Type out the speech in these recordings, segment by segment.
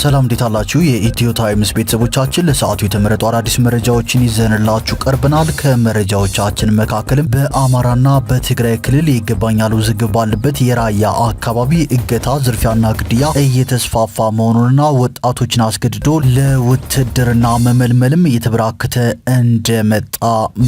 ሰላም፣ እንዴት አላችሁ? የኢትዮ ታይምስ ቤተሰቦቻችን፣ ለሰዓቱ የተመረጡ አዳዲስ መረጃዎችን ይዘንላችሁ ቀርበናል። ከመረጃዎቻችን መካከልም በአማራና በትግራይ ክልል ይገባኛል ውዝግብ ባለበት የራያ አካባቢ እገታ፣ ዝርፊያና ግድያ እየተስፋፋ መሆኑንና ወጣቶችን አስገድዶ ለውትድርና መመልመልም እየተበራከተ እንደመጣ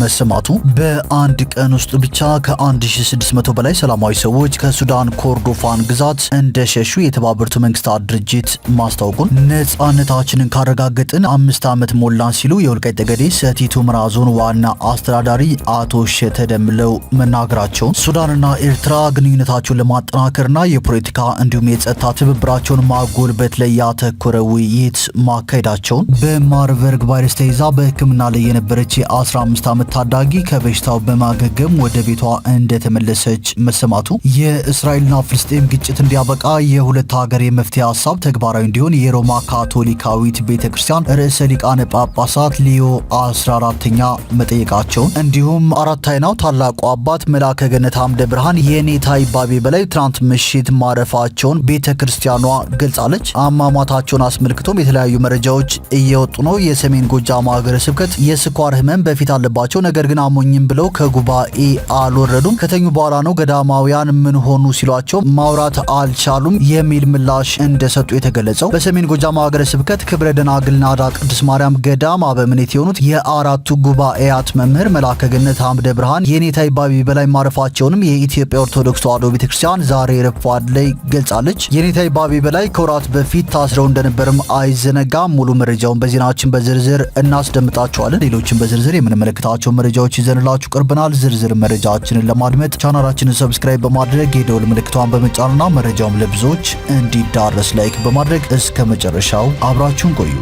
መሰማቱ፣ በአንድ ቀን ውስጥ ብቻ ከ1600 በላይ ሰላማዊ ሰዎች ከሱዳን ኮርዶፋን ግዛት እንደሸሹ የተባበሩት መንግስታት ድርጅት ማስታወቁን፣ ነጻነታችንን ካረጋገጥን 5 ዓመት ሞላን ሲሉ የወልቃይት ጠገዴ ሰቲት ሁመራ ዞን ዋና አስተዳዳሪ አቶ እሸተ ደምለው መናገራቸውን፣ ሱዳንና ኤርትራ ግንኙነታቸውን ለማጠናከርና የፖለቲካ እንዲሁም የጸጥታ ትብብራቸውን ማጎልበት ላይ ያተኮረ ውይይት ማካሄዳቸውን፣ በማርበርግ ቫይረስ ተይዛ በሕክምና ላይ የነበረች የ15 ዓመት ታዳጊ ከበሽታው በማገገም ወደ ቤቷ እንደተመለሰች መሰማቱ፣ የእስራኤልና ፍልስጤም ግጭት እንዲያበቃ የሁለት ሀገር የመፍትሄ ሀሳብ ተግባራዊ እንዲሆን የሮማ ካቶሊካዊት ቤተ ክርስቲያን ርዕሰ ሊቃነ ጳጳሳት ሊዮ 14ኛ መጠየቃቸውን፣ እንዲሁም አራት አይናው ታላቁ አባት መልአከ ገነት አምደ ብርሃን የኔታ ይባቤ በላይ ትናንት ምሽት ማረፋቸውን ቤተ ክርስቲያኗ ገልጻለች። አሟሟታቸውን አስመልክቶም የተለያዩ መረጃዎች እየወጡ ነው። የሰሜን ጎጃም ሀገረ ስብከት የስኳር ህመም በፊት አለባቸው፣ ነገር ግን አሞኝም ብለው ከጉባኤ አልወረዱም። ከተኙ በኋላ ነው ገዳማውያን ምን ሆኑ ሲሏቸው ማውራት አልቻሉም የሚል ምላሽ እንደሰጡ የተገለጸው። በሰሜን ጎጃም ሀገረ ስብከት ክብረ ደናግል ናዳ ቅድስት ማርያም ገዳም አበምኔት የሆኑት የአራቱ ጉባኤያት መምህር መልአከ ገነት አምደ ብርሃን የኔታ ይባቤ በላይ ማረፋቸውንም የኢትዮጵያ ኦርቶዶክስ ተዋሕዶ ቤተክርስቲያን ዛሬ ረፋድ ላይ ገልጻለች። የኔታ ይባቤ በላይ ከወራት በፊት ታስረው እንደነበርም አይዘነጋም። ሙሉ መረጃውን በዜናችን በዝርዝር እናስደምጣቸዋለን። ሌሎችን በዝርዝር የምንመለከታቸው መረጃዎች ይዘንላችሁ ቀርበናል። ዝርዝር መረጃችንን ለማድመጥ ቻናላችንን subscribe በማድረግ የደወል ምልክቷን በመጫንና መረጃውም ለብዙዎች እንዲዳረስ like በማድረግ እስከ መጨረሻው አብራችሁን ቆዩ።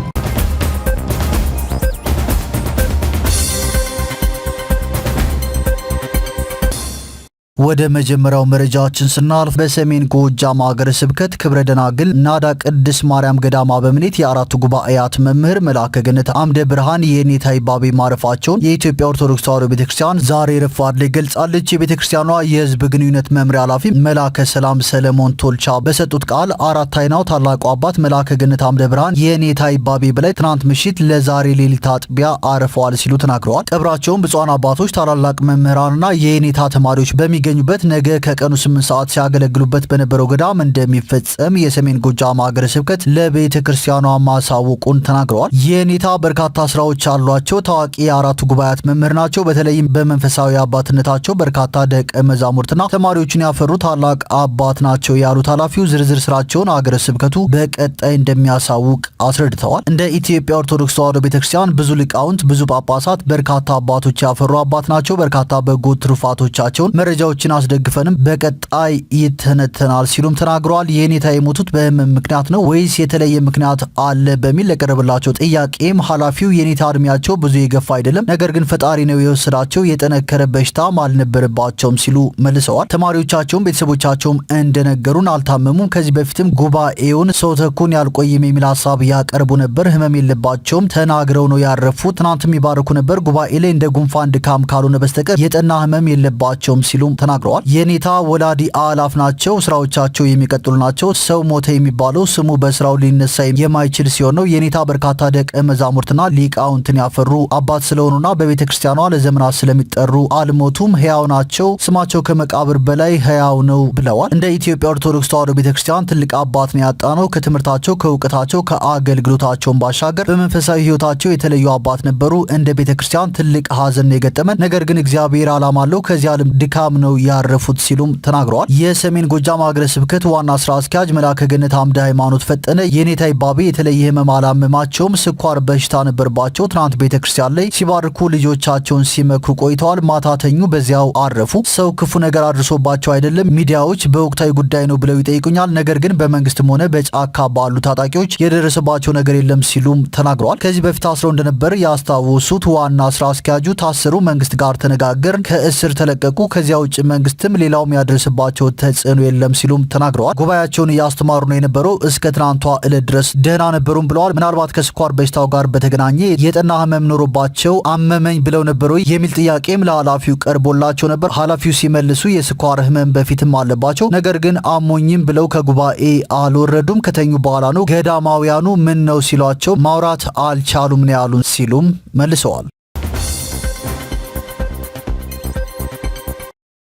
ወደ መጀመሪያው መረጃችን ስናልፍ በሰሜን ጎጃም ሀገረ ስብከት ክብረ ደናግል ናዳ ቅድስት ማርያም ገዳም አበምኔት የአራቱ ጉባኤያት መምህር መልአከ ገነት አምደ ብርሃን የኔታ ይባቤ ማረፋቸውን የኢትዮጵያ ኦርቶዶክስ ተዋሕዶ ቤተክርስቲያን ዛሬ ረፋድ ላይ ገልጻለች። የቤተክርስቲያኗ የሕዝብ ግንኙነት መምሪያ ኃላፊ መልአከ ሰላም ሰለሞን ቶልቻ በሰጡት ቃል አራት አይናው ታላቁ አባት መልአከ ገነት አምደ ብርሃን የኔታ ይባቤ በላይ ትናንት ምሽት ለዛሬ ሌሊት አጥቢያ አርፈዋል ሲሉ ተናግረዋል። ቀብራቸውን ብፁዓን አባቶች፣ ታላላቅ መምህራንና የኔታ ተማሪዎች በሚገኙበት ነገ ከቀኑ 8 ሰዓት ሲያገለግሉበት በነበረው ገዳም እንደሚፈጸም የሰሜን ጎጃም ሀገረ ስብከት ለቤተ ክርስቲያኗ ማሳወቁን ተናግረዋል። የኔታ በርካታ ስራዎች አሏቸው። ታዋቂ የአራቱ ጉባኤያት መምህር ናቸው። በተለይም በመንፈሳዊ አባትነታቸው በርካታ ደቀ መዛሙርትና ተማሪዎችን ያፈሩ ታላቅ አባት ናቸው ያሉት ኃላፊው ዝርዝር ስራቸውን ሀገረ ስብከቱ በቀጣይ እንደሚያሳውቅ አስረድተዋል። እንደ ኢትዮጵያ ኦርቶዶክስ ተዋሕዶ ቤተክርስቲያን ብዙ ሊቃውንት፣ ብዙ ጳጳሳት፣ በርካታ አባቶች ያፈሩ አባት ናቸው። በርካታ በጎ ትሩፋቶቻቸውን መረጃዎችን አስደግፈንም በቀጣይ ይተነተናል ሲሉም ተናግረዋል። የኔታ የሞቱት በህመም ምክንያት ነው ወይስ የተለየ ምክንያት አለ በሚል ለቀረበላቸው ጥያቄም ኃላፊው የኔታ እድሜያቸው ብዙ የገፋ አይደለም፣ ነገር ግን ፈጣሪ ነው የወሰዳቸው፣ የጠነከረ በሽታም አልነበረባቸውም ሲሉ መልሰዋል። ተማሪዎቻቸውም ቤተሰቦቻቸውም እንደነገሩን አልታመሙም። ከዚህ በፊትም ጉባኤውን ሰው ተኩን ያልቆይም የሚል ሀሳብ ያቀርቡ ነበር። ህመም የለባቸውም ተናግረው ነው ያረፉ። ትናንትም ይባርኩ ነበር። ጉባኤ ላይ እንደ ጉንፋን ድካም ካልሆነ በስተቀር የጠና ህመም የለባቸውም ሲሉም ተናግረዋል። የኔታ ወላዲ አላፍ ናቸው። ስራዎቻቸው የሚቀጥሉ ናቸው። ሰው ሞተ የሚባለው ስሙ በስራው ሊነሳ የማይችል ሲሆን ነው። የኔታ በርካታ ደቀ መዛሙርትና ሊቃውንትን ያፈሩ አባት ስለሆኑና በቤተ ክርስቲያኗ ለዘመናት ስለሚጠሩ አልሞቱም፣ ህያው ናቸው። ስማቸው ከመቃብር በላይ ህያው ነው ብለዋል። እንደ ኢትዮጵያ ኦርቶዶክስ ተዋሕዶ ቤተ ክርስቲያን ትልቅ አባት ነው ያጣነው። ከትምህርታቸው፣ ከእውቀታቸው፣ ከአገልግሎታቸውን ባሻገር በመንፈሳዊ ህይወታቸው የተለዩ አባት ነበሩ። እንደ ቤተ ክርስቲያን ትልቅ ሀዘን ነው የገጠመን። ነገር ግን እግዚአብሔር ዓላማ አለው። ከዚህ ዓለም ድካም ነው ያረፉት ሲሉም ተናግረዋል። የሰሜን ጎጃም ሀገረ ስብከት ዋና ስራ አስኪያጅ መልአከ ገነት አምደ ሃይማኖት ፈጠነ የኔታ ይባቤ የተለየ ህመም አላመማቸውም፣ ስኳር በሽታ ነበርባቸው። ትናንት ቤተ ክርስቲያን ላይ ሲባርኩ ልጆቻቸውን ሲመክሩ ቆይተዋል። ማታ ተኙ፣ በዚያው አረፉ። ሰው ክፉ ነገር አድርሶባቸው አይደለም። ሚዲያዎች በወቅታዊ ጉዳይ ነው ብለው ይጠይቁኛል። ነገር ግን በመንግስትም ሆነ በጫካ ባሉ ታጣቂዎች የደረሰባቸው ነገር የለም ሲሉም ተናግረዋል። ከዚህ በፊት ታስረው እንደነበር ያስታወሱት ዋና ስራ አስኪያጁ ታሰሩ፣ መንግስት ጋር ተነጋገርን፣ ከእስር ተለቀቁ። ከዚያ ውጭ መንግስትም ሌላውም ያደረሰባቸው ተጽዕኖ የለም ሲሉም ተናግረዋል። ጉባኤያቸውን እያስተማሩ ነው የነበረው እስከ ትናንቷ ዕለት ድረስ ደህና ነበሩም ብለዋል። ምናልባት ከስኳር በሽታው ጋር በተገናኘ የጠና ህመም ኖሮባቸው አመመኝ ብለው ነበሩ የሚል ጥያቄም ለኃላፊው ቀርቦላቸው ነበር። ኃላፊው ሲመልሱ የስኳር ህመም በፊትም አለባቸው፣ ነገር ግን አሞኝም ብለው ከጉባኤ አልወረዱም። ከተኙ በኋላ ነው ገዳማውያኑ ምን ነው ሲሏቸው ማውራት አልቻሉም ነው ያሉን ሲሉም መልሰዋል።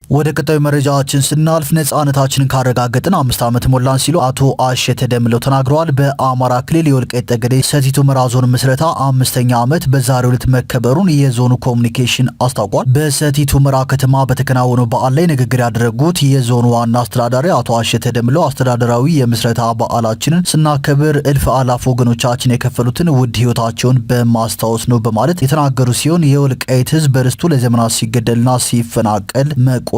ወደ ቀጣዩ መረጃችን ስናልፍ ነጻነታችንን ካረጋገጥን 5 ዓመት ሞላን ሲሉ አቶ አሸተ ደምለው ተናግረዋል። በአማራ ክልል የወልቃይት ጠገዴ ሰቲት ሁመራ ዞን ምስረታ 5ኛ ዓመት በዛሬው ዕለት መከበሩን የዞኑ ኮሚኒኬሽን አስታውቋል። በሰቲት ሁመራ ከተማ በተከናወነው በዓል ላይ ንግግር ያደረጉት የዞኑ ዋና አስተዳዳሪ አቶ አሸተ ደምለው አስተዳደራዊ የምስረታ በዓላችንን ስናከብር እልፍ አላፍ ወገኖቻችን የከፈሉትን ውድ ሕይወታቸውን በማስታወስ ነው በማለት የተናገሩ ሲሆን የወልቃይት ሕዝብ በርስቱ ለዘመናት ሲገደልና ሲፈናቀል መቆየቱን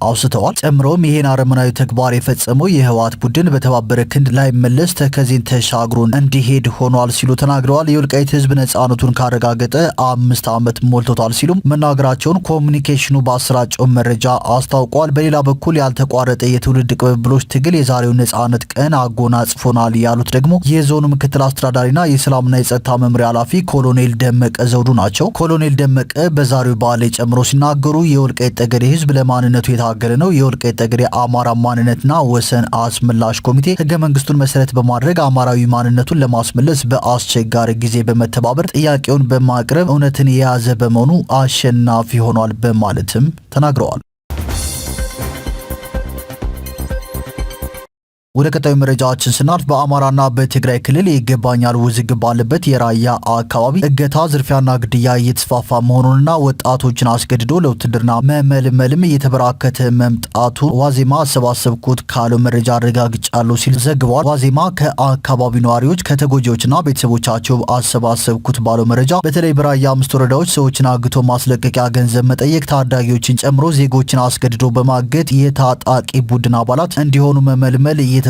አውስተዋል። ጨምሮም ይህን አረመናዊ ተግባር የፈጸመው የህወሓት ቡድን በተባበረ ክንድ ላይመለስ ተከዜን ተሻግሮ እንዲሄድ ሆኗል ሲሉ ተናግረዋል። የወልቃይት ህዝብ ነጻነቱን ካረጋገጠ 5 ዓመት ሞልቶታል ሲሉም መናገራቸውን ኮሚኒኬሽኑ በአሰራጨው መረጃ አስታውቋል። በሌላ በኩል ያልተቋረጠ የትውልድ ቅብብሎች ትግል የዛሬውን ነጻነት ቀን አጎናጽፎናል ያሉት ደግሞ የዞኑ ምክትል አስተዳዳሪና የሰላምና የጸጥታ መምሪያ ኃላፊ ኮሎኔል ደመቀ ዘውዱ ናቸው። ኮሎኔል ደመቀ በዛሬው በዓል ላይ ጨምሮ ሲናገሩ የወልቃይት ጠገዴ ህዝብ ለማንነቱ የታገለ ነው። የወልቃይት ጠገዴ አማራ ማንነትና ወሰን አስመላሽ ኮሚቴ ህገ መንግስቱን መሰረት በማድረግ አማራዊ ማንነቱን ለማስመለስ በአስቸጋሪ ጊዜ በመተባበር ጥያቄውን በማቅረብ እውነትን የያዘ በመሆኑ አሸናፊ ሆኗል በማለትም ተናግረዋል። ወደ ቀጣዩ መረጃዎችን ስናልፍ በአማራና በትግራይ ክልል ይገባኛል ውዝግብ ባለበት የራያ አካባቢ እገታ፣ ዝርፊያና ግድያ እየተስፋፋ መሆኑንና ወጣቶችን አስገድዶ ለውትድርና መመልመልም እየተበራከተ መምጣቱ ዋዜማ አሰባሰብኩት ካለው መረጃ አረጋግጫለሁ ሲል ዘግቧል። ዋዜማ ከአካባቢው ነዋሪዎች ከተጎጂዎችና ቤተሰቦቻቸው አሰባሰብኩት ባለው መረጃ በተለይ በራያ አምስት ወረዳዎች ሰዎችን አግቶ ማስለቀቂያ ገንዘብ መጠየቅ፣ ታዳጊዎችን ጨምሮ ዜጎችን አስገድዶ በማገት የታጣቂ ቡድን አባላት እንዲሆኑ መመልመል እየተስፋፋ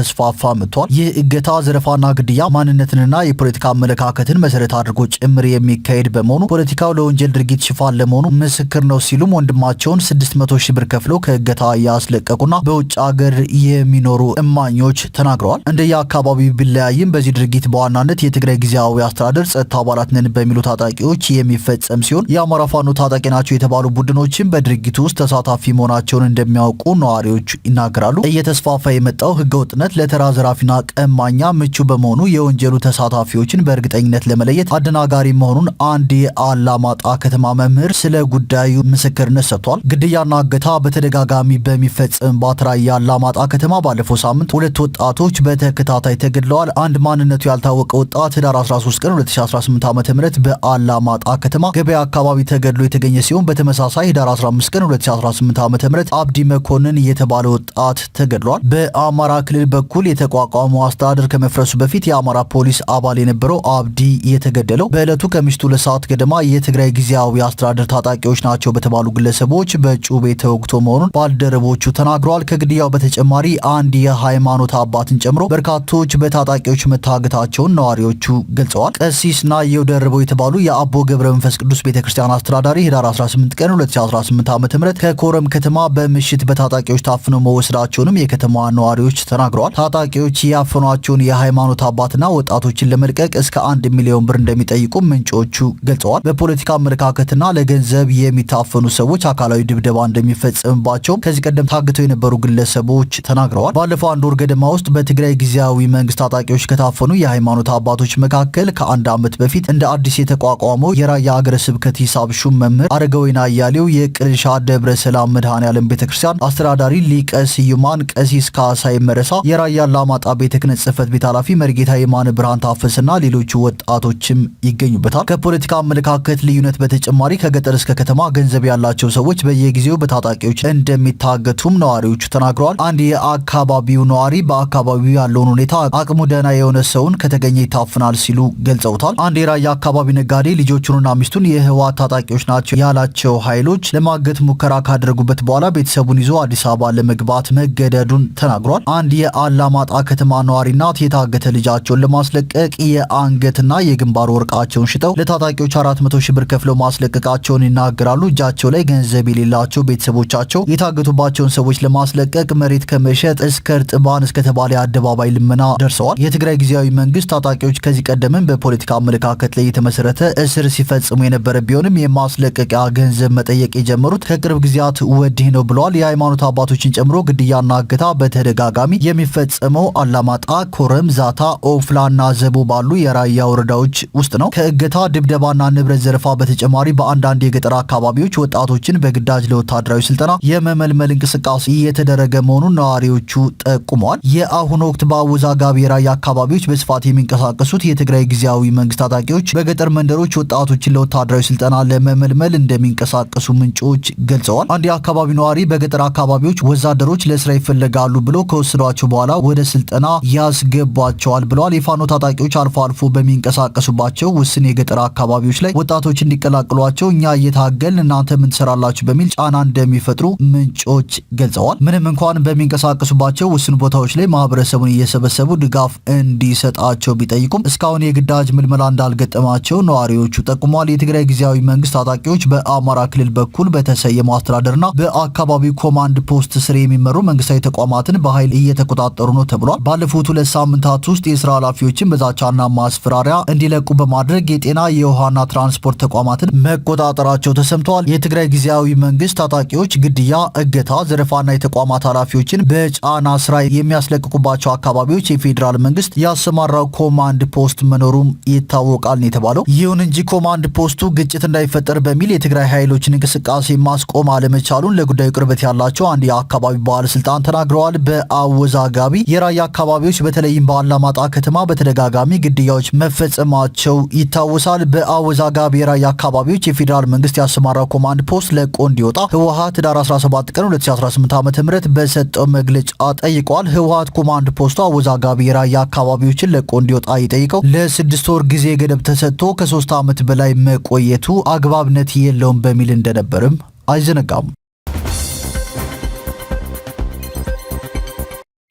መጥቷል። ይህ እገታ፣ ዘረፋና ግድያ ማንነትንና የፖለቲካ አመለካከትን መሰረት አድርጎ ጭምር የሚካሄድ በመሆኑ ፖለቲካው ለወንጀል ድርጊት ሽፋን ለመሆኑ ምስክር ነው ሲሉም ወንድማቸውን 600 ሺህ ብር ከፍለው ከእገታ ያስለቀቁና በውጭ ሀገር የሚኖሩ እማኞች ተናግረዋል። እንደየአካባቢው ቢለያይም በዚህ ድርጊት በዋናነት የትግራይ ጊዜያዊ አስተዳደር ጸጥታ አባላት ነን በሚሉ ታጣቂዎች የሚፈጸም ሲሆን የአማራ ፋኖ ታጣቂ ናቸው የተባሉ ቡድኖችም በድርጊቱ ውስጥ ተሳታፊ መሆናቸውን እንደሚያውቁ ነዋሪዎች ይናገራሉ። እየተስፋፋ የመጣው ህገወጥነት ለተራ ዘራፊና ቀማኛ ምቹ በመሆኑ የወንጀሉ ተሳታፊዎችን በእርግጠኝነት ለመለየት አደናጋሪ መሆኑን አንድ የአላማጣ ከተማ መምህር ስለ ጉዳዩ ምስክርነት ሰጥቷል። ግድያና እገታ በተደጋጋሚ በሚፈጸምባት ራያ አላማጣ ከተማ ባለፈው ሳምንት ሁለት ወጣቶች በተከታታይ ተገድለዋል። አንድ ማንነቱ ያልታወቀ ወጣት ህዳር 13 ቀን 2018 ዓ.ም በአላማጣ ከተማ ገበያ አካባቢ ተገድሎ የተገኘ ሲሆን በተመሳሳይ ህዳር 15 ቀን 2018 ዓ.ም አብዲ መኮንን የተባለ ወጣት ተገድሏል። በአማራ ክልል በኩል የተቋቋመው አስተዳደር ከመፍረሱ በፊት የአማራ ፖሊስ አባል የነበረው አብዲ የተገደለው በዕለቱ ከምሽቱ 2 ሰዓት ገደማ የትግራይ ጊዜያዊ አስተዳደር ታጣቂዎች ናቸው በተባሉ ግለሰቦች በጩቤ ተወግቶ መሆኑን ባልደረቦቹ ተናግረዋል። ከግድያው በተጨማሪ አንድ የሃይማኖት አባትን ጨምሮ በርካቶች በታጣቂዎች መታገታቸውን ነዋሪዎቹ ገልጸዋል። ቀሲስ ናየው ደርበው የተባሉ የአቦ ገብረ መንፈስ ቅዱስ ቤተክርስቲያን አስተዳዳሪ ህዳር 18 ቀን 2018 ዓ.ም ከኮረም ከተማ በምሽት በታጣቂዎች ታፍነው መወሰዳቸውንም የከተማዋ ነዋሪዎች ተናግረዋል። ታጣቂዎች ያፈኗቸውን የሃይማኖት አባትና ወጣቶችን ለመልቀቅ እስከ 1 ሚሊዮን ብር እንደሚጠይቁ ምንጮቹ ገልጸዋል። በፖለቲካ አመለካከትና ለገንዘብ የሚታፈኑ ሰዎች አካላዊ ድብደባ እንደሚፈጸምባቸው ከዚህ ቀደም ታግተው የነበሩ ግለሰቦች ተናግረዋል። ባለፈው አንድ ወር ገደማ ውስጥ በትግራይ ጊዜያዊ መንግስት ታጣቂዎች ከታፈኑ የሃይማኖት አባቶች መካከል ከአንድ ዓመት በፊት እንደ አዲስ የተቋቋመው የራያ ሀገረ ስብከት ሂሳብ ሹም መምህር አረጋዊና አያሌው፣ የቅልሻ ደብረ ሰላም መድኃኔዓለም ቤተክርስቲያን አስተዳዳሪ ሊቀ ስዩማን ቀሲስ ካሳይ መረሳ፣ የራያ አላማጣ ቤተ ክህነት ጽሕፈት ቤት ኃላፊ መርጌታ የማነ ብርሃን ታፈስና ሌሎቹ ወጣቶችም ይገኙበታል። ከፖለቲካ አመለካከት ልዩነት በተጨማሪ ከገጠር እስከ ከተማ ገንዘብ ያላቸው ሰዎች በየጊዜው በታጣቂዎች እንደሚታገቱም ነዋሪዎቹ ተናግረዋል። አንድ የአካባቢው ነዋሪ በአካባቢው ያለውን ሁኔታ አቅሙ ደህና የሆነ ሰውን ከተገኘ ይታፍናል ሲሉ ገልጸውታል። አንድ የራያ አካባቢ ነጋዴ ልጆቹንና ሚስቱን የህወሓት ታጣቂዎች ናቸው ያላቸው ኃይሎች ለማገት ሙከራ ካደረጉበት በኋላ ቤተሰቡን ይዞ አዲስ አበባ ለመግባት መገደዱን ተናግሯል። አንድ የአላማጣ የአላማጣ ከተማ ነዋሪ እናት የታገተ ልጃቸውን ለማስለቀቅ የአንገትና የግንባር ወርቃቸውን ሽጠው ለታጣቂዎች 400 ሺህ ብር ከፍለው ማስለቀቃቸውን ይናገራሉ። እጃቸው ላይ ገንዘብ የሌላቸው ቤተሰቦቻቸው የታገቱባቸውን ሰዎች ለማስለቀቅ መሬት ከመሸጥ እስከ እርጥባን እስከተባለ የአደባባይ ልመና ደርሰዋል። የትግራይ ጊዜያዊ መንግስት ታጣቂዎች ከዚህ ቀደምም በፖለቲካ አመለካከት ላይ የተመሰረተ እስር ሲፈጽሙ የነበረ ቢሆንም የማስለቀቂያ ገንዘብ መጠየቅ የጀመሩት ከቅርብ ጊዜያት ወዲህ ነው ብለዋል። የሃይማኖት አባቶችን ጨምሮ ግድያና እገታ በተደጋጋሚ የሚፈጸመው አላማጣ፣ ኮረም፣ ዛታ፣ ኦፍላና ዘቦ ባሉ የራያ ወረዳዎች ውስጥ ነው። ከእገታ፣ ድብደባና ንብረት ዘረፋ በተጨማሪ በአንዳንድ የገጠር አካባቢዎች ወጣቶችን በግዳጅ ለወታደራዊ ስልጠና የመመልመል እንቅስቃሴ እየተደረገ መሆኑን ነዋሪዎቹ ጠቁመዋል። የአሁኑ ወቅት በአወዛጋቢ የራያ አካባቢዎች በስፋት የሚንቀሳቀሱት የትግራይ ጊዜያዊ መንግስት ታጣቂዎች በገጠር መንደሮች ወጣቶችን ለወታደራዊ ስልጠና ለመመልመል እንደሚንቀሳቀሱ ምንጮች ገልጸዋል። አንድ የአካባቢ ነዋሪ በገጠር አካባቢዎች ወዛደሮች ለስራ ይፈለጋሉ ብሎ ከወሰዷቸው በኋላ ወደ ስልጠና ያስገቧቸዋል ብለዋል። የፋኖ ታጣቂዎች አልፎ አልፎ በሚንቀሳቀሱባቸው ውስን የገጠር አካባቢዎች ላይ ወጣቶች እንዲቀላቅሏቸው እኛ እየታገልን እናንተ ምን ትሰራላችሁ በሚል ጫና እንደሚፈጥሩ ምንጮች ገልጸዋል። ምንም እንኳን በሚንቀሳቀሱባቸው ውስን ቦታዎች ላይ ማህበረሰቡን እየሰበሰቡ ድጋፍ እንዲሰጣቸው ቢጠይቁም እስካሁን የግዳጅ ምልመላ እንዳልገጠማቸው ነዋሪዎቹ ጠቁመዋል። የትግራይ ጊዜያዊ መንግስት ታጣቂዎች በአማራ ክልል በኩል በተሰየመው አስተዳደርና በአካባቢው ኮማንድ ፖስት ስር የሚመሩ መንግስታዊ ተቋማትን በኃይል እየተቆጣጠሩ ነው ተብሏል። ባለፉት 2 ሳምንታት ውስጥ የስራ ኃላፊዎችን በዛቻና ማስፈራሪያ እንዲለቁ በማድረግ የጤና፣ የውሃና ትራንስፖርት ተቋማትን መቆጣጠራቸው ተሰምተዋል። የትግራይ ጊዜያዊ መንግስት ታጣቂዎች ግድያ፣ እገታ፣ ዘረፋና የተቋማት ኃላፊዎችን በጫና ስራ የሚያስለቅቁባቸው አካባቢዎች የፌዴራል መንግስት ያሰማራው ኮማንድ ፖስት መኖሩም ይታወቃል ነው የተባለው። ይሁን እንጂ ኮማንድ ፖስቱ ግጭት እንዳይፈጠር በሚል የትግራይ ኃይሎችን እንቅስቃሴ ማስቆም አለመቻሉን ለጉዳዩ ቅርበት ያላቸው አንድ የአካባቢ ባለስልጣን ተናግረዋል። በአወዛጋቢ የራያ አካባቢዎች በተለይም በአላማጣ ከተማ በተደጋጋሚ ግድያዎች መፈጸማቸው ይታወሳል። በአወዛጋቢ የራያ አካባቢዎች የፌዴራል መንግስት ያሰማራው ኮማንድ ፖስት ለቆ እንዲወጣ ህወሓት ህዳር 17 ቀን 2018 ዓ.ም በሰጠው መግለጫ ጠይቋል። ህወሓት ኮማንድ ፖስቱ አወዛጋቢ የራያ አካባቢዎችን ለቆ እንዲወጣ የጠየቀው ለ6 ወር ጊዜ ገደብ ተሰጥቶ ከ3 ዓመት በላይ መቆየቱ አግባብነት የለውም በሚል እንደነበርም አይዘነጋም።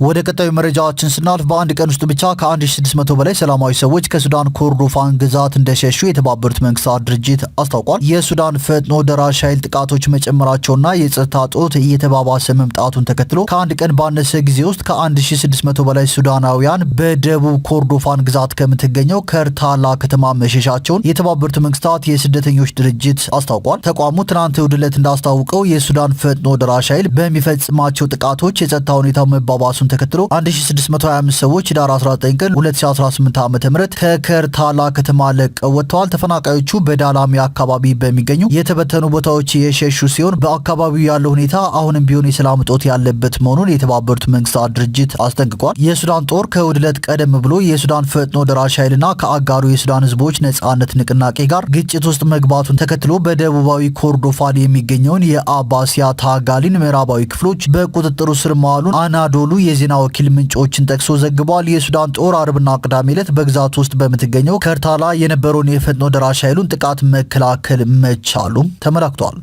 ወደ ቀጣዩ መረጃዎችን ስናልፍ በአንድ ቀን ውስጥ ብቻ ከ1600 በላይ ሰላማዊ ሰዎች ከሱዳን ኮርዶፋን ግዛት እንደሸሹ የተባበሩት መንግስታት ድርጅት አስታውቋል። የሱዳን ፈጥኖ ደራሽ ኃይል ጥቃቶች መጨመራቸውና የጸጥታ እጦት እየተባባሰ መምጣቱን ተከትሎ ከአንድ ቀን ባነሰ ጊዜ ውስጥ ከ1600 በላይ ሱዳናውያን በደቡብ ኮርዶፋን ግዛት ከምትገኘው ከርታላ ከተማ መሸሻቸውን የተባበሩት መንግስታት የስደተኞች ድርጅት አስታውቋል። ተቋሙ ትናንት እሁድ ዕለት እንዳስታውቀው የሱዳን ፈጥኖ ደራሽ ኃይል በሚፈጽማቸው ጥቃቶች የጸጥታ ሁኔታው መባባሱን ተከትሎ 1625 ሰዎች ህዳር 19 ቀን 2018 ዓ.ም ከከርታላ ከተማ ለቀው ወጥተዋል። ተፈናቃዮቹ በዳላሚ አካባቢ በሚገኙ የተበተኑ ቦታዎች የሸሹ ሲሆን በአካባቢው ያለው ሁኔታ አሁንም ቢሆን የሰላም እጦት ያለበት መሆኑን የተባበሩት መንግስታት ድርጅት አስጠንቅቋል። የሱዳን ጦር ከእሁድ ዕለት ቀደም ብሎ የሱዳን ፈጥኖ ደራሽ ኃይልና ከአጋሩ የሱዳን ህዝቦች ነጻነት ንቅናቄ ጋር ግጭት ውስጥ መግባቱን ተከትሎ በደቡባዊ ኮርዶፋን የሚገኘውን የአባሲያ ታጋሊን ምዕራባዊ ክፍሎች በቁጥጥሩ ስር መዋሉን አናዶሉ የዜና ወኪል ምንጮችን ጠቅሶ ዘግቧል። የሱዳን ጦር አርብና ቅዳሜ ዕለት በግዛት ውስጥ በምትገኘው ከርታላ የነበረውን የፈጥኖ ደራሽ ኃይሉን ጥቃት መከላከል መቻሉም ተመላክቷል።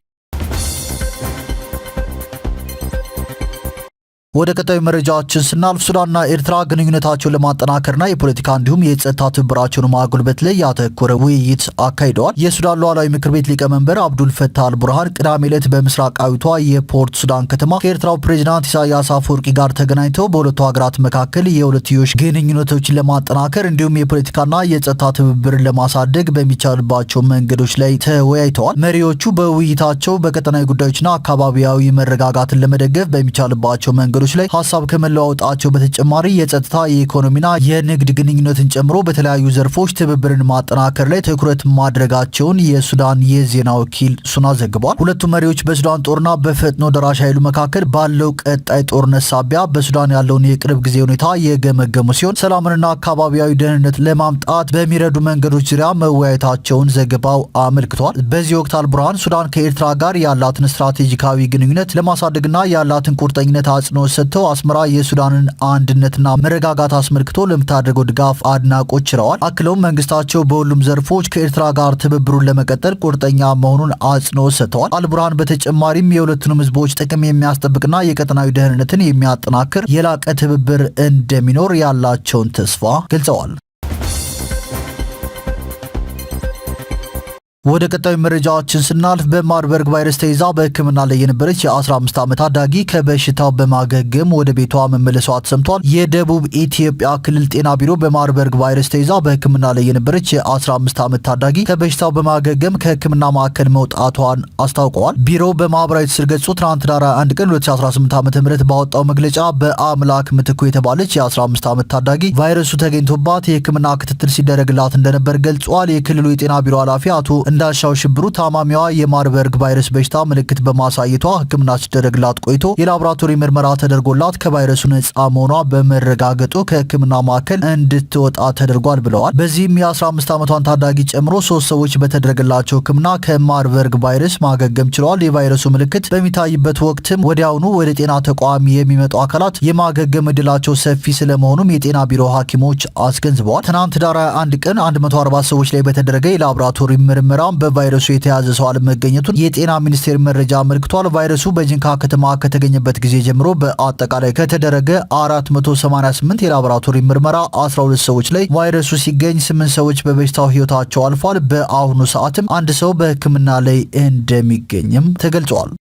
ወደ ቀጣዩ መረጃዎችን ስናልፍ ሱዳንና ኤርትራ ግንኙነታቸውን ለማጠናከርና የፖለቲካ እንዲሁም የጸጥታ ትብብራቸውን ማጎልበት ላይ ያተኮረ ውይይት አካሂደዋል። የሱዳን ሉዓላዊ ምክር ቤት ሊቀመንበር አብዱል ፈታህ አልቡርሃን ቅዳሜ ዕለት በምስራቃዊቷ የፖርት ሱዳን ከተማ ከኤርትራው ፕሬዚዳንት ኢሳያስ አፈወርቂ ጋር ተገናኝተው በሁለቱ ሀገራት መካከል የሁለትዮሽ ግንኙነቶችን ለማጠናከር እንዲሁም የፖለቲካና የጸጥታ ትብብርን ለማሳደግ በሚቻልባቸው መንገዶች ላይ ተወያይተዋል። መሪዎቹ በውይይታቸው በቀጠናዊ ጉዳዮችና አካባቢያዊ መረጋጋትን ለመደገፍ በሚቻልባቸው መንገዶች ላይ ሀሳብ ከመለዋወጣቸው በተጨማሪ የጸጥታ፣ የኢኮኖሚና የንግድ ግንኙነትን ጨምሮ በተለያዩ ዘርፎች ትብብርን ማጠናከር ላይ ትኩረት ማድረጋቸውን የሱዳን የዜና ወኪል ሱና ዘግቧል። ሁለቱ መሪዎች በሱዳን ጦርና በፈጥኖ ደራሽ ኃይሉ መካከል ባለው ቀጣይ ጦርነት ሳቢያ በሱዳን ያለውን የቅርብ ጊዜ ሁኔታ የገመገሙ ሲሆን ሰላምንና አካባቢያዊ ደህንነት ለማምጣት በሚረዱ መንገዶች ዙሪያ መወያየታቸውን ዘገባው አመልክቷል። በዚህ ወቅት አልቡርሃን ሱዳን ከኤርትራ ጋር ያላትን ስትራቴጂካዊ ግንኙነት ለማሳደግና ያላትን ቁርጠኝነት አጽንኦት ሰጥተው አስመራ የሱዳንን አንድነትና መረጋጋት አስመልክቶ ለምታደርገው ድጋፍ አድናቆት ችረዋል። አክለውም መንግስታቸው በሁሉም ዘርፎች ከኤርትራ ጋር ትብብሩን ለመቀጠል ቁርጠኛ መሆኑን አጽንኦት ሰጥተዋል። አልቡርሃን በተጨማሪም የሁለቱንም ህዝቦች ጥቅም የሚያስጠብቅና የቀጠናዊ ደህንነትን የሚያጠናክር የላቀ ትብብር እንደሚኖር ያላቸውን ተስፋ ገልጸዋል። ወደ ቀጣዩ መረጃዎችን ስናልፍ በማርበርግ ቫይረስ ተይዛ በሕክምና ላይ የነበረች የ15 ዓመት ታዳጊ ከበሽታው በማገገም ወደ ቤቷ መመለሷ ተሰምቷል። የደቡብ ኢትዮጵያ ክልል ጤና ቢሮ በማርበርግ ቫይረስ ተይዛ በሕክምና ላይ የነበረች የ15 ዓመት ታዳጊ ከበሽታው በማገገም ከሕክምና ማዕከል መውጣቷን አስታውቀዋል። ቢሮው በማህበራዊ ትስስር ገጹ ትናንት ህዳር 1 ቀን 2018 ዓ.ም ባወጣው መግለጫ በአምላክ ምትኩ የተባለች የ15 ዓመት ታዳጊ ቫይረሱ ተገኝቶባት የሕክምና ክትትል ሲደረግላት እንደነበር ገልጿል። የክልሉ የጤና ቢሮ ኃላፊ አቶ እንዳሻው ሽብሩ ታማሚዋ የማርበርግ ቫይረስ በሽታ ምልክት በማሳየቷ ሕክምና ሲደረግላት ቆይቶ የላቦራቶሪ ምርመራ ተደርጎላት ከቫይረሱ ነጻ መሆኗ በመረጋገጡ ከሕክምና ማዕከል እንድትወጣ ተደርጓል ብለዋል። በዚህም የ15 ዓመቷን ታዳጊ ጨምሮ 3 ሰዎች በተደረገላቸው ሕክምና ከማርበርግ ቫይረስ ማገገም ችለዋል። የቫይረሱ ምልክት በሚታይበት ወቅትም ወዲያውኑ ወደ ጤና ተቋም የሚመጡ አካላት የማገገም እድላቸው ሰፊ ስለመሆኑም የጤና ቢሮ ሐኪሞች አስገንዝበዋል። ትናንት ህዳር 21 ቀን 140 ሰዎች ላይ በተደረገ የላቦራቶሪ ምርመራ በቫይረሱ የተያዘ ሰው አለመገኘቱን የጤና ሚኒስቴር መረጃ አመልክቷል። ቫይረሱ በጂንካ ከተማ ከተገኘበት ጊዜ ጀምሮ በአጠቃላይ ከተደረገ 488 የላቦራቶሪ ምርመራ 12 ሰዎች ላይ ቫይረሱ ሲገኝ 8 ሰዎች በበሽታው ህይወታቸው አልፏል። በአሁኑ ሰዓትም አንድ ሰው በሕክምና ላይ እንደሚገኝም ተገልጿል።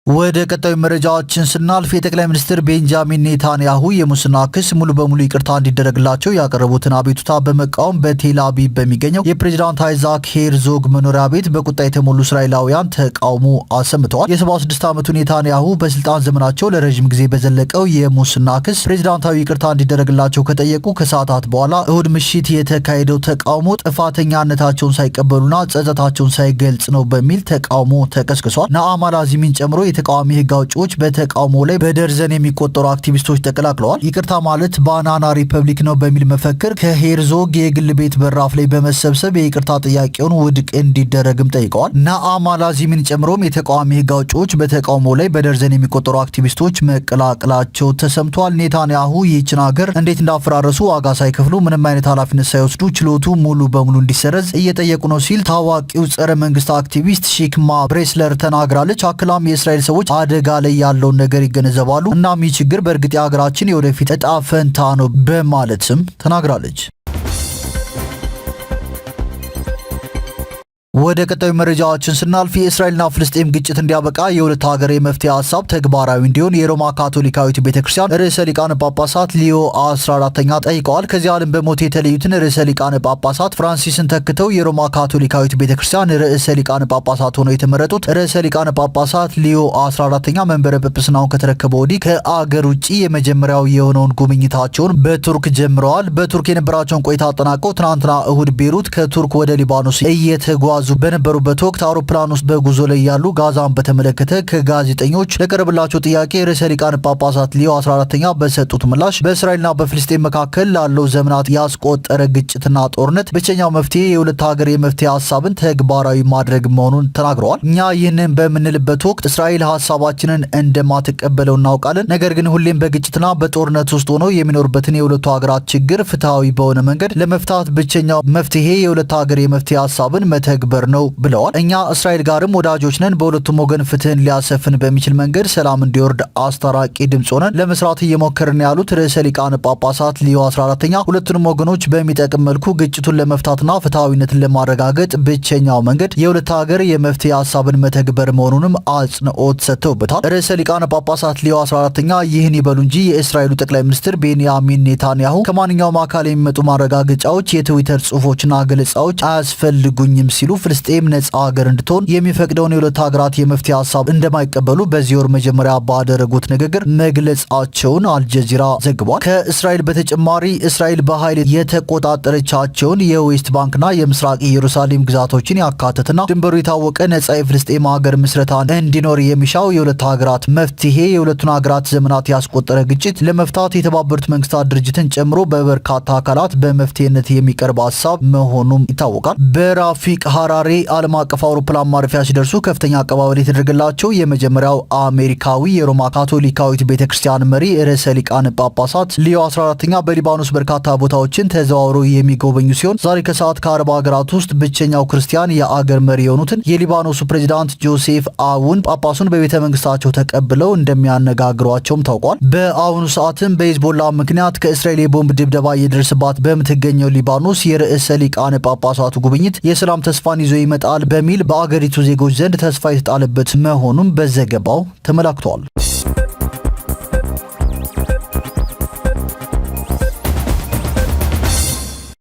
ወደ ቀጣዩ መረጃዎችን ስናልፍ የጠቅላይ ሚኒስትር ቤንጃሚን ኔታንያሁ የሙስና ክስ ሙሉ በሙሉ ይቅርታ እንዲደረግላቸው ያቀረቡትን አቤቱታ በመቃወም በቴል አቪቭ በሚገኘው የፕሬዚዳንት አይዛክ ሄርዞግ መኖሪያ ቤት በቁጣ የተሞሉ እስራኤላውያን ተቃውሞ አሰምተዋል። የ76 ዓመቱ ኔታንያሁ በስልጣን ዘመናቸው ለረዥም ጊዜ በዘለቀው የሙስና ክስ ፕሬዚዳንታዊ ይቅርታ እንዲደረግላቸው ከጠየቁ ከሰዓታት በኋላ እሁድ ምሽት የተካሄደው ተቃውሞ ጥፋተኛነታቸውን ሳይቀበሉና ጸጸታቸውን ሳይገልጽ ነው በሚል ተቃውሞ ተቀስቅሷል። ናአማ ላዚሚን ጨምሮ የተቃዋሚ ህግ አውጪዎች በተቃውሞ ላይ በደርዘን የሚቆጠሩ አክቲቪስቶች ተቀላቅለዋል። ይቅርታ ማለት ባናና ሪፐብሊክ ነው በሚል መፈክር ከሄርዞግ የግል ቤት በራፍ ላይ በመሰብሰብ የይቅርታ ጥያቄውን ውድቅ እንዲደረግም ጠይቀዋል። ናአማ ላዚሚን ጨምሮም የተቃዋሚ ህግ አውጪዎች በተቃውሞ ላይ በደርዘን የሚቆጠሩ አክቲቪስቶች መቀላቀላቸው ተሰምቷል። ኔታንያሁ ይህችን ሀገር እንዴት እንዳፈራረሱ ዋጋ ሳይከፍሉ ምንም አይነት ኃላፊነት ሳይወስዱ ችሎቱ ሙሉ በሙሉ እንዲሰረዝ እየጠየቁ ነው ሲል ታዋቂው ጸረ መንግስት አክቲቪስት ሺክማ ብሬስለር ተናግራለች። አክላም የእስራኤል ሰዎች አደጋ ላይ ያለውን ነገር ይገነዘባሉ። እናም ይህ ችግር በእርግጥ የሀገራችን የወደፊት እጣ ፈንታ ነው በማለትም ተናግራለች። ወደ ቀጣዩ መረጃዎችን ስናልፍ የእስራኤልና ፍልስጤም ግጭት እንዲያበቃ የሁለት ሀገር የመፍትሄ ሀሳብ ተግባራዊ እንዲሆን የሮማ ካቶሊካዊት ቤተክርስቲያን ርዕሰ ሊቃነ ጳጳሳት ሊዮ 14ኛ ጠይቀዋል። ከዚህ ዓለም በሞት የተለዩትን ርዕሰ ሊቃነ ጳጳሳት ፍራንሲስን ተክተው የሮማ ካቶሊካዊት ቤተክርስቲያን ርዕሰ ሊቃነ ጳጳሳት ሆነው የተመረጡት ርዕሰ ሊቃነ ጳጳሳት ሊዮ 14ኛ መንበረ ጵጵስናውን ከተረከበ ወዲህ ከአገር ውጭ የመጀመሪያው የሆነውን ጉብኝታቸውን በቱርክ ጀምረዋል። በቱርክ የነበራቸውን ቆይታ አጠናቀው ትናንትና እሁድ ቤሩት ከቱርክ ወደ ሊባኖስ እየተጓዙ በነበሩበት ወቅት አውሮፕላን ውስጥ በጉዞ ላይ ያሉ ጋዛን በተመለከተ ከጋዜጠኞች ለቀረበላቸው ጥያቄ ርዕሰ ሊቃነ ጳጳሳት ሊዮ 14ኛ በሰጡት ምላሽ በእስራኤልና በፍልስጤም መካከል ላለው ዘመናት ያስቆጠረ ግጭትና ጦርነት ብቸኛው መፍትሄ የሁለት ሀገር የመፍትሄ ሀሳብን ተግባራዊ ማድረግ መሆኑን ተናግረዋል። እኛ ይህንን በምንልበት ወቅት እስራኤል ሀሳባችንን እንደማትቀበለው እናውቃለን። ነገር ግን ሁሌም በግጭትና በጦርነት ውስጥ ሆነው የሚኖርበትን የሁለቱ ሀገራት ችግር ፍትሐዊ በሆነ መንገድ ለመፍታት ብቸኛው መፍትሄ የሁለት ሀገር የመፍትሄ ሀሳብን መተግበር ነው ብለዋል። እኛ እስራኤል ጋርም ወዳጆች ነን። በሁለቱም ወገን ፍትህን ሊያሰፍን በሚችል መንገድ ሰላም እንዲወርድ አስታራቂ ድምፅ ሆነን ለመስራት እየሞከርን ያሉት ርዕሰ ሊቃነ ጳጳሳት ሊዮ 14ኛ ሁለቱንም ወገኖች በሚጠቅም መልኩ ግጭቱን ለመፍታትና ፍትሐዊነትን ለማረጋገጥ ብቸኛው መንገድ የሁለት ሀገር የመፍትሄ ሀሳብን መተግበር መሆኑንም አጽንኦት ሰጥተውበታል። ርዕሰ ሊቃነ ጳጳሳት ሊዮ 14ኛ ይህን ይበሉ እንጂ የእስራኤሉ ጠቅላይ ሚኒስትር ቤንያሚን ኔታንያሁ ከማንኛውም አካል የሚመጡ ማረጋገጫዎች፣ የትዊተር ጽሁፎችና ገለጻዎች አያስፈልጉኝም ሲሉ ፍልስጤም ነጻ ሀገር እንድትሆን የሚፈቅደውን የሁለት ሀገራት የመፍትሄ ሀሳብ እንደማይቀበሉ በዚህ ወር መጀመሪያ ባደረጉት ንግግር መግለጻቸውን አልጀዚራ ዘግቧል። ከእስራኤል በተጨማሪ እስራኤል በኃይል የተቆጣጠረቻቸውን የዌስት ባንክና የምስራቅ ኢየሩሳሌም ግዛቶችን ያካተትና ድንበሩ የታወቀ ነጻ የፍልስጤም ሀገር ምስረታ እንዲኖር የሚሻው የሁለት ሀገራት መፍትሄ የሁለቱን ሀገራት ዘመናት ያስቆጠረ ግጭት ለመፍታት የተባበሩት መንግስታት ድርጅትን ጨምሮ በበርካታ አካላት በመፍትሄነት የሚቀርብ ሀሳብ መሆኑም ይታወቃል። በራፊቅ ሐራሬ ዓለም አቀፍ አውሮፕላን ማረፊያ ሲደርሱ ከፍተኛ አቀባበል የተደረገላቸው የመጀመሪያው አሜሪካዊ የሮማ ካቶሊካዊት ቤተክርስቲያን መሪ ርዕሰ ሊቃነ ጳጳሳት ሊዮ 14ኛ በሊባኖስ በርካታ ቦታዎችን ተዘዋውረው የሚጎበኙ ሲሆን ዛሬ ከሰዓት ከአረብ ሀገራት ውስጥ ብቸኛው ክርስቲያን የአገር መሪ የሆኑትን የሊባኖሱ ፕሬዚዳንት ጆሴፍ አውን ጳጳሱን በቤተ መንግስታቸው ተቀብለው እንደሚያነጋግሯቸውም ታውቋል። በአሁኑ ሰዓትም በሂዝቦላ ምክንያት ከእስራኤል የቦምብ ድብደባ እየደረሰባት በምትገኘው ሊባኖስ የርዕሰ ሊቃነ ጳጳሳቱ ጉብኝት የሰላም ተስፋን ይዞ ይመጣል በሚል በአገሪቱ ዜጎች ዘንድ ተስፋ የተጣለበት መሆኑን በዘገባው ተመላክቷል።